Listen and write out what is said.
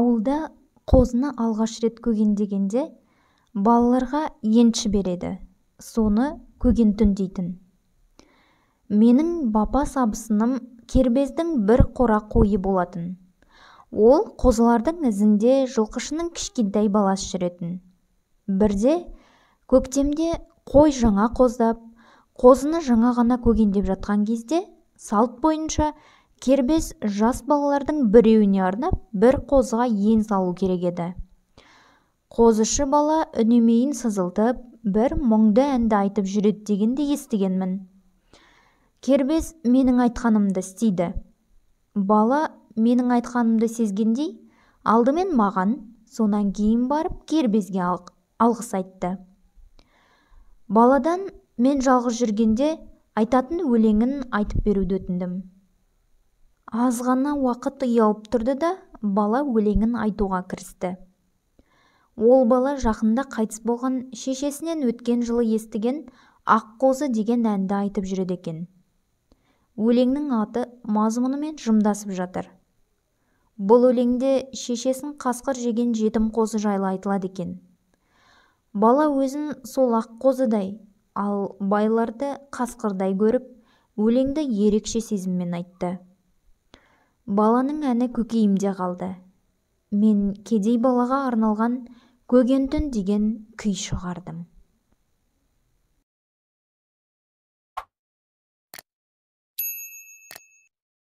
Ауылда қозыны алғаш рет көгендегенде балаларға енші береді, соны көгентүн дейтін. Менің бапас абысыным Кербездің бір қора қойы болатын. Ол қозылардың ізінде жылқышының кішкентай баласы жүретін. Бірде көктемде қой жаңа қоздап, қозыны жаңа ғана көгендеп жатқан кезде салт бойынша Кербез жас балалардың біреуіне арнап бір қозыға ен салу керек еді. Қозышы бала үнемейін сызылтып, бір мұңды әнді айтып жүреді дегенді естігенмін. Кербез менің айтқанымды істейді. Бала менің айтқанымды сезгендей, алдымен маған, сонан кейін барып Кербезге алғыс айтты. Баладан мен жалғыз жүргенде айтатын өлеңін айтып беруді өтіндім. Аз ғана уақыт ұялып тұрды да, бала өлеңін айтуға кірісті. Ол бала жақында қайтыс болған шешесінен өткен жылы естіген Аққозы деген әнді айтып жүреді екен. Өлеңнің аты мазмұнымен жымдасып жатыр. Бұл өлеңде шешесін қасқыр жеген жетім қозы жайлы айтылады екен. Бала өзін сол аққозыдай, ал байларды қасқырдай көріп, өлеңді ерекше сезіммен айтты. Баланың әні көкейімде қалды. Мен кедей балаға арналған Көгентүн деген күй шығардым.